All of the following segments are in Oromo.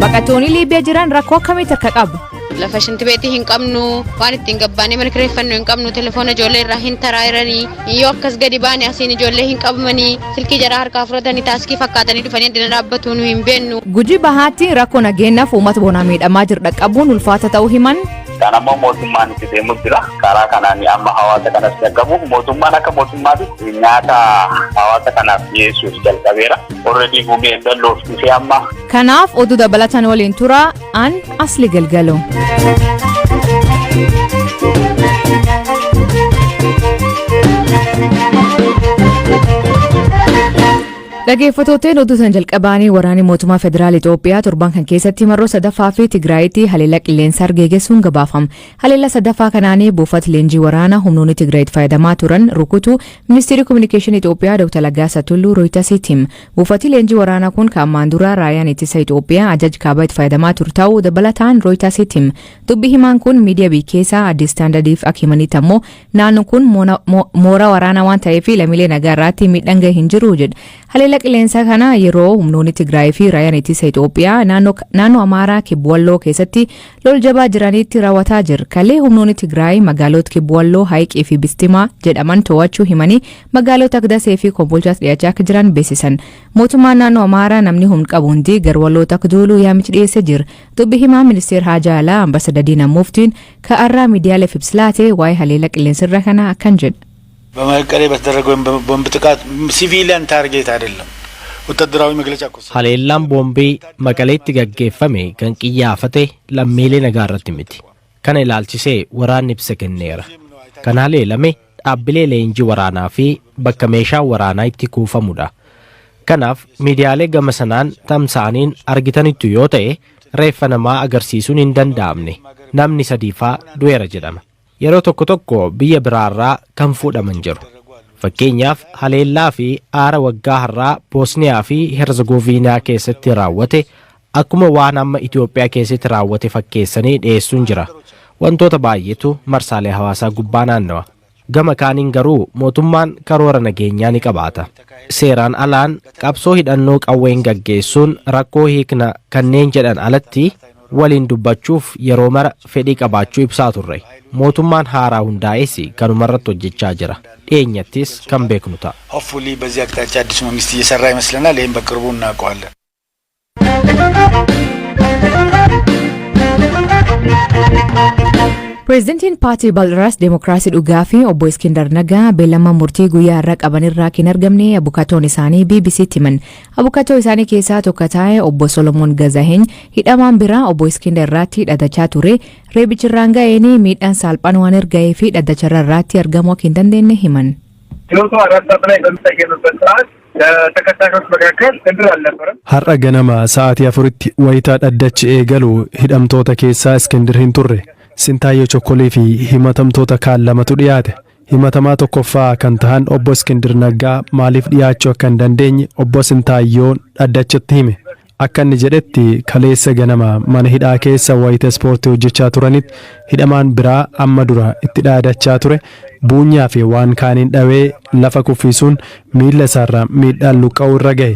Baqattoonni Liibiyaa jiran rakkoo akkamitti akka qabu? Lafa shintibeetii hin qabnu, waan ittiin gabbaanee mana kireeffannu hin qabnu, telefoona ijoollee irraa hin taraayiranii, yoo akkas gadi baane asiin ijoollee hin qabamanii, silkii jaraa harkaa fudhatanii taaskii fakkaatanii dhufanii addina dhaabbatu nu hin beennu. Gujii Bahaatti rakkoo nageenyaaf uummata bonaa miidhamaa jiru dhaqqabuun ulfaata ta'uu himan. Kan ammoo mootummaan itti deemu jira. Karaa kanaan amma hawaasa kanas dhaqqabuuf mootummaan akka mootummaatti nyaata hawaasa kanaaf dhiyeessuuf jalqabeera. Already gumee dalloof dhufee amma. Kanaaf oduu dabalatan waliin tura an Asli Galgalo. Dhaggeeffattooteen oduu san jalqabaanii waraanni mootummaa federaala Itoophiyaa torban kan keessatti marroo sadaffaa fi Tigraayitti haleellaa qilleensaa geggeessuun gabaafama. Haleellaa sadaffaa kanaanii buufata leenjii waraanaa humnoonni Tigraayitti fayyadamaa turan rukutu ministeerri kominikeeshinii Itoophiyaa Dr. Laggasaa Tulluu Rooyitasitti hima. Buufati leenjii waraanaa kun kan ammaan dura raayyaan ittisa Itoophiyaa ajaja kaabaa itti fayyadamaa ture ta'uu dabalataan Rooyitasitti hima. Dubbi himaan kun miidiyaa biyya keessaa Addis Standardiif akka himanitti ammoo naannoon kun mooraa waraanaa waan ta'eef lammiilee nagaa irratti miidhaan gahe hin jiru jedha. Haleellaa qilleensaa kana yeroo humnoonni Tigraay fi raayyaan ittisa Itoophiyaa naannoo Amaaraa Kibba Walloo keessatti lol jabaa jiranitti raawwataa jira. Kalee humnoonni Tigraay magaalota Kibba Walloo, Hayiqii fi Bistimaa jedhaman to'achuu himanii magaalota akka Dasee fi Kombolchaas dhiyaachaa akka jiran beeksisan. Mootummaan naannoo Amaaraa namni humna qabu hundi gara Wallootti akka duulu yaamicha dhiyeessee jira. Dubbi himaa ministeera Haajaa Alaa Ambaasaddar Diinaa Muftiin ka'arraa miidiyaaleef ibsa laate waa'ee haleellaa qilleensarra kana akkan jedha. በመቀሌ በተደረገው ቦምብ ጥቃት ሲቪሊያን ታርጌት አይደለም። ወታደራዊ መግለጫ እኮ Haleellaan boombii Maqaleetti gaggeeffame kan qiyyaafate lammiilee nagaa irratti miti. Kana ilaalchisee waraanni ibsa kenneera. Kan haleelame dhaabbilee leenjii waraanaa fi bakka meeshaan waraanaa itti kuufamudha. Kanaaf miidiyaalee gama sanaan tamsa'aniin argitanittu yoo ta'e reeffa namaa agarsiisuun hin danda'amne. Namni sadiifaa du'eera jedhama. Yeroo tokko tokko biyya biraarraa kan fuudhaman jiru. Fakkeenyaaf haleellaa fi aara waggaa har'aa Boosniyaa fi Herzegoviinaa keessatti raawwate akkuma waan amma Itoophiyaa keessatti raawwate fakkeessanii dhiyeessuun jira. Wantoota baay'eetu marsaalee hawaasaa gubbaa naannawa. Gama kaaniin garuu mootummaan karoora nageenyaa ni qabaata. Seeraan alaan qabsoo hidhannoo qawween gaggeessuun rakkoo hiikna kanneen jedhan alatti waliin dubbachuuf yeroo mara fedhii qabaachuu ibsaa turre. Mootummaan haaraa hundaa'es kanumarratti hojjechaa jira. Dhiyeenyattis kan beeknu ta'a. ሆፕፉሊ በዚህ አቅጣጫ አዲሱ መንግስት እየሰራ ይመስለናል። ይህም በቅርቡ እናውቀዋለን። Pireezidantiin Paartii Bal'iraas Demookiraasii Dhugaa fi obbo Iskindar Nagaa beellama murtii guyyaa irra qaban irraa hin argamne abukaatoon isaanii BBCtti himan. Abukaatoo isaanii keessaa tokko ta'e obbo Solomoon Gazaheny hidhamaan biraa obbo Iskindar irratti dhadhachaa ture. Reebichirraan ga'een miidhaan saalphaan waan erga'ee fi dhadhacharra irratti argamuu akka hin dandeenye himan. ችሎቱ 4 ሰዓት ላይ በሚሰየምበት ሰዓት ከተከሳሾች መካከል እስክንድር አልነበረም። Har'a ganama sa'aatii 4tti wayitaa dhaddachi eegalu hidhamtoota keessaa Iskindir hin turre. Sintaayyoo Chokkolii fi himatamtoota kaan lamatu dhiyaate. Himatamaa tokkoffaa kan tahan obbo Iskindir Naggaa maaliif dhiyaachuu akka hin dandeenye obbo Sintaayyoon dhaddachatti hime. Akka inni jedhetti kaleessa ganama mana hidhaa keessa wayita ispoortii hojjechaa turanitti hidhamaan biraa amma dura itti dhaadachaa ture buunyaa fi waan kaaniin dhawee lafa kuffisuun miilla isaarra miidhaan luqqa'uu irra gahe.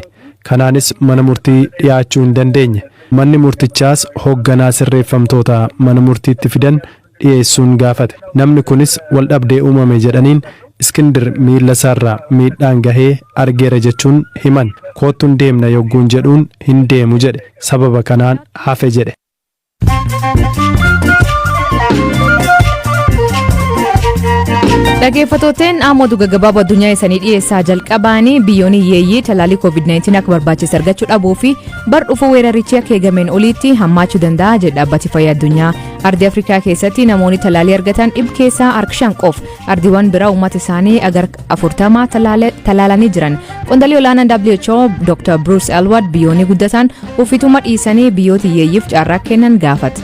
Kanaanis mana murtii dhiyaachuu hin dandeenye. Manni murtichaas hoogganaa sirreeffamtoota mana murtiitti fidan dhiyeessuun gaafate. Namni kunis wal dhabdee uumame jedhaniin Iskindir miilla isaarra miidhaan gahee argeera jechuun himan. Koottuun deemna yogguun jedhuun hin deemu jedhe. Sababa kanaan hafe jedhe. Dhaggeeffattooteen amma oduu gaggabaaboo addunyaa isanii dhiyeessaa jalqabaanii biyyoonni hiyyeeyyii talaalii COVID-19 akka barbaachisu argachuu dhabuu fi bar dhufuu weerarichi akka eegameen oliitti hammaachuu danda'a jedha dhaabbati fayyaa addunyaa. Ardii Afrikaa keessatti namoonni talaalii argatan 5% qofa. Ardiiwwan biraa uummata isaanii agar 40 talaalanii jiran. Qondaalli olaanaan WHO Dr. Bruce Aylward biyyoonni guddatan ofiituma dhiisanii biyyoota hiyyeeyyiif carraa kennan gaafate.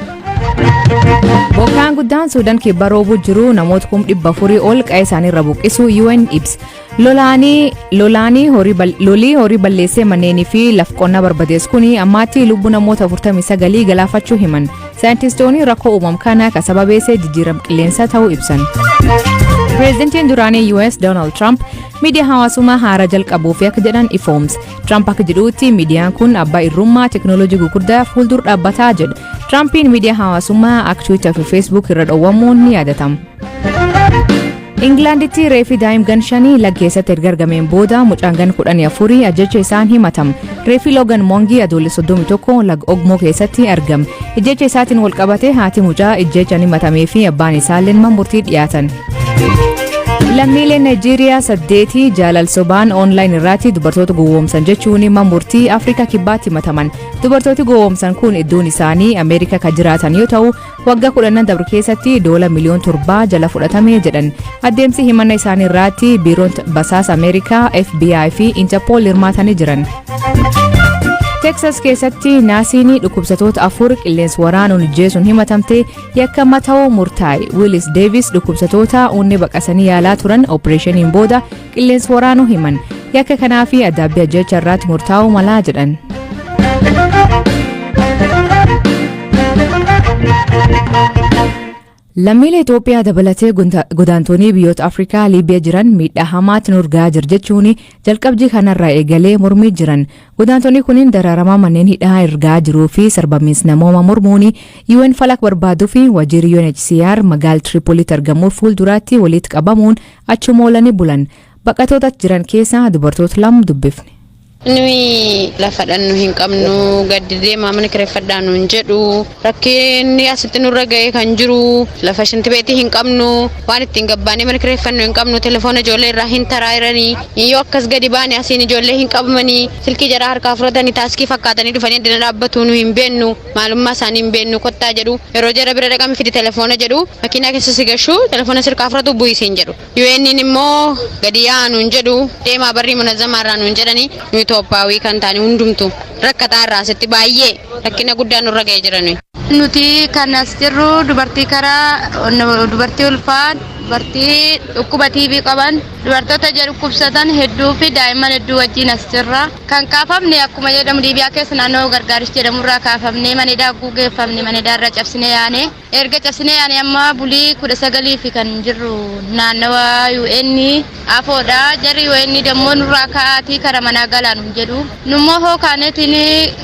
Bokkaan guddaan Suudaan kibba roobuu jiru namoota 400,000 ol qa'ee isaanii irra buqqisu UN ibsa. Lolaanii lolii horii balleessee manneenii fi laf qonnaa barbadeessu kun ammaatti lubbuu namoota 49 galaafachuu himan. Saayintistoonni rakkoo uumam kana kan sababeessee jijjiirama qilleensaa ta'uu ibsan. Pireezidantiin duraanii US Donald Trump Miidiyaa hawaasummaa haaraa jalqabuuf akka jedhan ifoomse. Tiraamp akka jedhutti, miidiyaan kun abbaa irrummaa teekinooloojii gurguddaa fuuldura dhaabbataa jedha. Tiraampiin miidiyaa hawaasummaa akka Twitter fi Facebook irra dhowwamuun ni yaadatama. Ingilaanditti reefi daa'im gan 5 laga keessatti erga argameen booda mucaan gan 14 ajjecha isaan himatama. Reefi Loogan Moongii Adoolessa 31 laga Ogmoo keessatti argame. Ijjecha isaatiin wal qabate haati mucaa ijjechaan himatamee fi abbaan isaallee murtii dhiyaatan. Lammiileen Naayijeeriyaa saddeeti jaalal sobaan online irratti dubartoota gowwoomsan jechuun murtii Afrikaa Kibbaatti himataman. Dubartooti gowwoomsan kun iddoon isaanii Ameerikaa kan jiraatan yoo ta'u, waggaa 10 dabre keessatti doola miliyoon 7 jala fudhatame jedhan. Adeemsi himanna isaanii irratti biiroon basaasa Ameerikaa, FBI fi Interpol hirmaatanii jiran. Teksas keessatti naasiin dhukkubsatoota afur qilleensa waraanuun ijjeesuun himatamte yakka ta'uu murtaa'e. Wiilis Deevis dhukkubsatoota onnee baqasanii yaalaa turan opereeshiniin booda qilleensa waraanuu himan. Yakka kanaa fi adabbii ajjeecha irratti murtaa'uu malaa jedhan. Lammiilee Itoophiyaa dabalatee godaantonni biyyoota Afrikaa Liibiyaa jiran miidhaa hamaatti nurgaa jira jechuun jalqabjii kanarraa eegalee mormii jiran. Godaantonni kunniin dararamaa manneen hidhaa ergaa jiruu fi sarbamiinsa namooma mormuun UN falak barbaaduu fi waajjirri UNHCR magaala Tiripoolitti argamuuf fuulduraatti walitti qabamuun achuma oolanii bulan. Baqattoota jiran keessaa dubartoota lama dubbifne. Nuyi lafa dhannu hin qabnu, gaddi deemaa mana kireeffadhaa nuun jedhu. Rakkinni asitti nurra ga'ee kan jiru, lafa shintibeetii hin qabnu, waan ittiin gabbaanee mana kireeffannu hin qabnu, telefoona ijoollee irraa hin taraa jiranii. Yoo akkas gadi baane asiin ijoollee hin qabamanii, silkii jaraa harkaa fudhatanii, taaskii fakkaatanii dhufanii addana dhaabbatu. Nu hin beennu, maalummaa isaanii hin beennu. Kottaa jedhu. Yeroo jara bira dhaqame, fidi telefoona jedhu, makiinaa keessa si gashuu, telefoona sirkaa fudhatu, bu'isiin jedhu. UN'n immoo gadi yaa'aa nuun jedhu, deemaa barrii munazamaa irraa nuun jedhanii. Nu Itoophiyaawii kan taane hundumtu rakkataa irraa asitti baay'ee rakkina guddaa nurra ga'ee jira nuyi. Nuti kan as jirru dubartii karaa dubartii ulfaa, dubartii dhukkuba TB qaban, dubartoota ija dhukkubsatan hedduu fi daa'imman hedduu wajjin as jirra. Kan kaafamne akkuma jedhamu Liibiyaa keessa naannoo Gargaarish jedhamurraa kaafamnee mana hidhaa geeffamne. Mana hidhaa irra cabsinee yaane. Erga cabsinee yaane amma bulii 19 fi kan jirru naannawa UN afoodha. Jarri UN dammoo nurraa ka'aatii kara manaa galaa nuun jedhu. Nummoo hoo kaaneetiin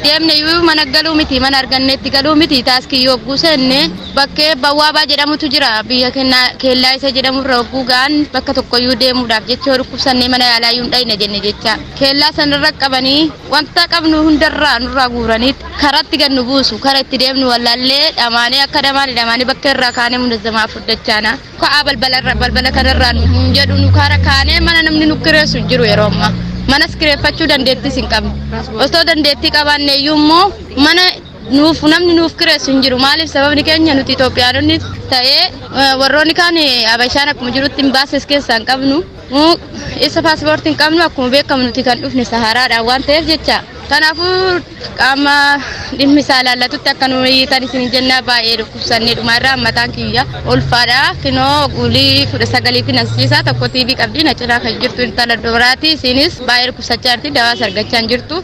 deemne iyyuu mana galuu miti, mana arganneetti galuu miti. Taaskii yogguu seenne bakkee Bawwaabaa jedhamutu jira, biyya keellaa isa jedhamurra hogguu ga'an, bakka tokkoyyuu deemuudhaaf jecha yoo dhukkubsannee mana yaalaa iyyuu hin dhayne jenne jecha keellaa sanarra qabanii wanta qabnu hundarraa nurraa guuranii karatti gad nu buusu. Kara itti deemnu wallaallee dhamaanee, akka dhamaane dhamaanee bakka irraa kaanee munazzamaa fuddachaana. Ka'aa balbalarra, balbala kanarraa nu hin jedhu. Nu kara kaanee mana namni nu kireessu hin jiru. Yeroo ammaa manas kireeffachuu dandeettis hin qabnu. Osoo dandeettii qabaanne iyyuu immoo mana nuuf namni nuuf kireessu hin jiru. Maaliif? Sababni keenya nuti Itoophiyaanonni ta'ee warroonni kaan Abashaan akkuma jirutti hin baases keessaa hin qabnu, isa paaspoortii hin qabnu. Akkuma beekamu nuti kan dhufne Saharaadhaan waan ta'eef jecha. Kanaafuu qaama dhimmi isaa ilaallatutti akka nu hiitan isin jennaa. Baay'ee dhukkubsannee dhuma irraa mataan kiyya ulfaadha. Kinoo bulii 19fi nasiisaa tokko TB qabdi, na cinaa kan jirtu intala dubaraati, isinis baay'ee dhukkubsachaa jirti, dawaas argachaa hin jirtu.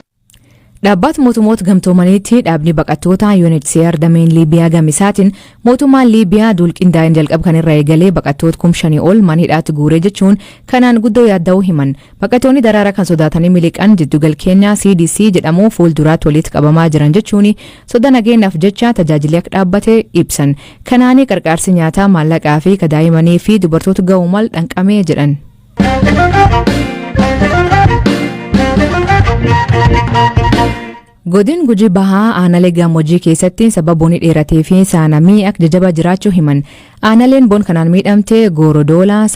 Dhaabbata mootummoota gamtoomaniitti dhaabni baqattoota UNHCR dameen Liibiyaa gamisaatiin mootummaan Liibiyaa duul qindaa'een jalqaba kan irraa eegalee baqattoota 5,000 ol mana hidhaatti guuree jechuun kanaan guddoo yaadda'uu himan. Baqattoonni daraara kan sodaatanii miliqan jiddugal Keenyaa CDC jedhamu fuulduraatti walitti qabamaa jiran jechuun soda nageenyaaf jecha tajaajilli akka dhaabbate ibsan. Kanaanii qarqaarsi nyaataa, maallaqaa fi kadaa'imanii fi dubartoota ga'uu mal dhanqamee jedhan. Godin Gujii Bahaa aanalee gammoojjii keessatti sababa bonni dheeratee fi saanamii akka jajjabaa jiraachuu himan. Aanaleen bon kanaan miidhamte Goorodoolaa,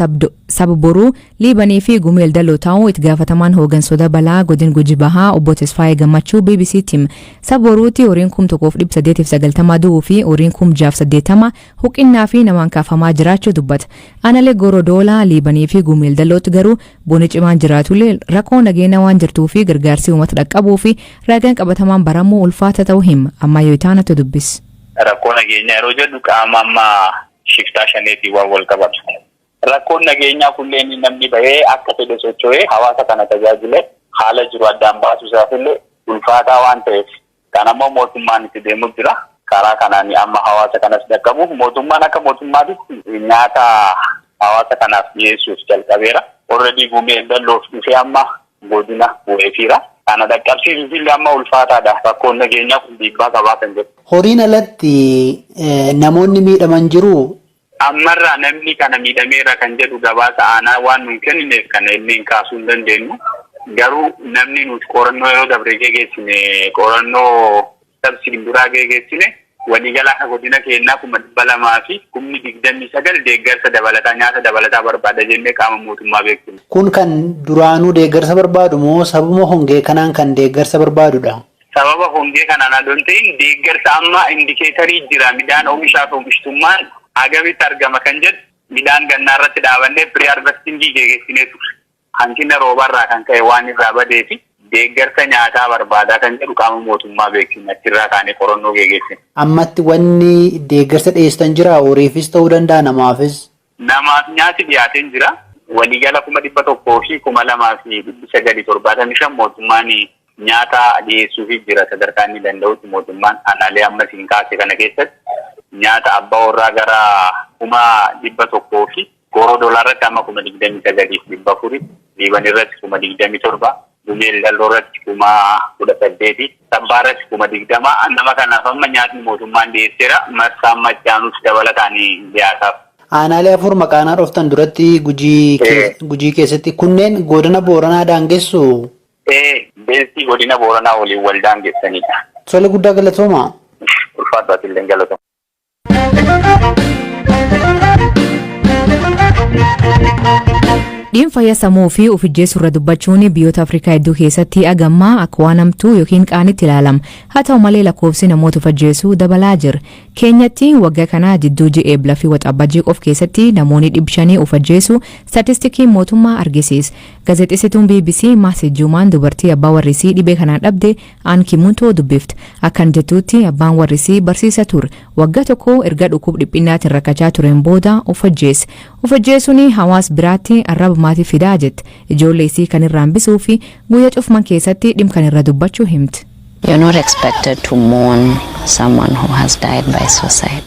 Sabboruu, Liibanii fi Gumeel Dalloo ta'uu itti gaafatamaan hooggansoota balaa Godin Gujii Bahaa obbo Tesfaayee Gammachuu BBC'tti hima. Sabboruutti horiin 1890 du'uu fi horiin 6080 huqinnaa fi namaan kaafamaa jiraachuu dubbata. Aanalee Goorodoolaa, Liibanii fi Gumeel Dallootti garuu bonni cimaan jiraatullee rakkoo nageenya waan jirtuu fi gargaarsi uummata dhaqqabuu fi ragaan qabatamaan baramuu ulfaata ta'uu hima. Ammayyoo Itaanatu dubbis. Rakkoo nageenyaa yeroo jennu qaama amma shiftaa shaneetiin waan wal qabatu. Rakkoon nageenyaa kunneen namni bahee akka fedhe socho'ee hawaasa kana tajaajile haala jiru addaan baasuu isaafillee ulfaataa waan ta'eef, kan ammoo mootummaan itti deemu jira. Karaa kanaan amma hawaasa kanas dhaqqabu mootummaan akka mootummaatitti nyaata hawaasa kanaaf dhiyeessuuf jalqabeera. Already Gumii Eldalloof dhufee amma godina bu'eefiira. Kana dhaqqabsiisuuf illee amma ulfaataadha. Rakkoon nageenyaa kun dhiibbaa qabaa kan jedhu. Horiin alatti namoonni miidhaman jiru. Ammarraa namni kana miidhameera kan jedhu gabaasa aanaa waan nuun kennineef kana illee kaasuu hin dandeenyu. Garuu namni nuti qorannoo yeroo dabre geggeessine, qorannoo sabsiin duraa geggeessine, waliigala akka godina keenyaa 229,000 deeggarsa dabalataa, nyaata dabalataa barbaada jennee qaama mootummaa beeksifne. Kun kan duraanuu deeggarsa barbaadu moo sababa hongee kanaan kan deeggarsa barbaadudha? Sababa hongee kanaan adoon ta'in, deeggarsa amma indicatorii jira, midhaan oomishaa fi oomishtummaan hagamitti argama kan jedhu midhaan gannaa irratti dhaabannee pre harvestingii geggeessinee turre. Hanqina roobarraa kan ka'e waan irraa badee fi deeggarsa nyaataa barbaadaa kan jedhu qaama mootummaa beeksifne, achirraa kaanee qorannoo geggeessine. Ammatti wanni deeggarsa dhiyeessitan jira, horiifis ta'uu danda'a, namaafis. Namaaf nyaati dhiyaateen jira. Waliigala 102,975 mootummaan nyaata dhiyeessuufif jira. Sadarkaa inni danda'utti mootummaan aanaalee ammas hin kaase kana keessatti nyaata abbaa warraa gara 100,000 fi Gooroo Doolaa irratti amma 29,400, Liiban irratti 27,000, Gumii Eldalloo irratti 18,000, Sabbaa irratti 20,000. Nama kanaaf amma nyaatni mootummaan dhiyeesseera. Marsaan maccaanuus dabalataan dhiyaataaf. Aanaalee afur maqaanaa dhoftan duratti Gujii keessatti kunneen godina Booranaa daangessu? Ee, beeltii godina Booranaa waliin wal daangessanidha. Tole, guddaa galatooma. Ulfaadhu, atillee galatoma. Dhimma fayyaa sammuu fi of ijjeessuu irra dubbachuun biyyoota Afrikaa hedduu keessatti agammaa akka waan hamtuu yookiin qaanitti ilaalama. Haa ta'u malee, lakkoofsi namoota of ajjeesuu dabalaa jira. Keenyatti waggaa kana jidduu ji'a Eebla fi Waxabajjii qof keessatti namoonni 500 of ajjeesuu staatistikiin mootummaa argisiisa. Gaazexeessituun BBC Maasi Juumaan dubartii abbaa warrisii dhibee kanaan dhabde Aan Kimuntoo dubbifte. Akkan jettuutti abbaan warrisii barsiisa ture. Waggaa tokko erga dhukkub dhiphinnaatiin rakkachaa tureen booda of ajjeese. Of ajjeesuun hawaas biraatti arraba maatii fidaa jette. Ijoollee isii kan irraa hambisuu fi guyyaa cufman keessatti dhim kan irra dubbachuu himte. You're not expected to mourn someone who has died by suicide.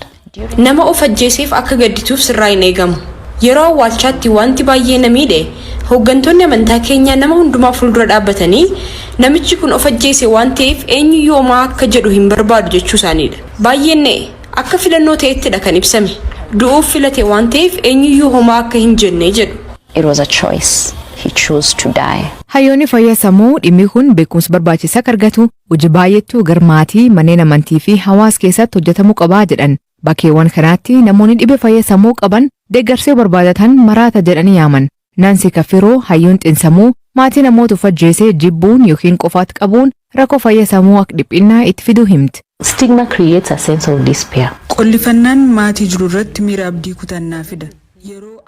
Nama of ajjeeseef akka gaddituuf sirraa hin eegamu. Yeroo awwaalchaatti wanti baay'ee na miidhe, hooggantoonni amantaa keenyaa nama hundumaa fuuldura dhaabbatanii, "Namichi kun of ajjeese waan ta'eef eenyuyyuu homaa akka jedhu hin barbaadu" jechuu isaaniidha. Baay'een na'e. Akka filannoo ta'ettidha kan ibsame. Du'uuf filate waan ta'eef eenyuyyuu homaa akka hin jenne jedhu. It was a choice. He chose to die. Hayyoonni fayyaa sammuu dhimmi kun beekumsa barbaachisaa akka argatu hojii baay'eetu gar maatii, manneen amantii fi hawaasa keessatti hojjetamuu qabaa jedhan. Bakkeewwan kanaatti namoonni dhibee fayyaa sammuu qaban deeggarsa yoo barbaadatan maraata jedhanii yaaman. Naansi Kafiroo hayyuun xiinsammuu maatii namoota of ajjeesee jibbuun yookiin qofaatti qabuun rakkoo fayyaa sammuu akka dhiphinnaa itti fiduu himti. Stigma creates a sense of despair. Qollifannaan maatii jiru irratti miira abdii kutannaa fida. Yeroo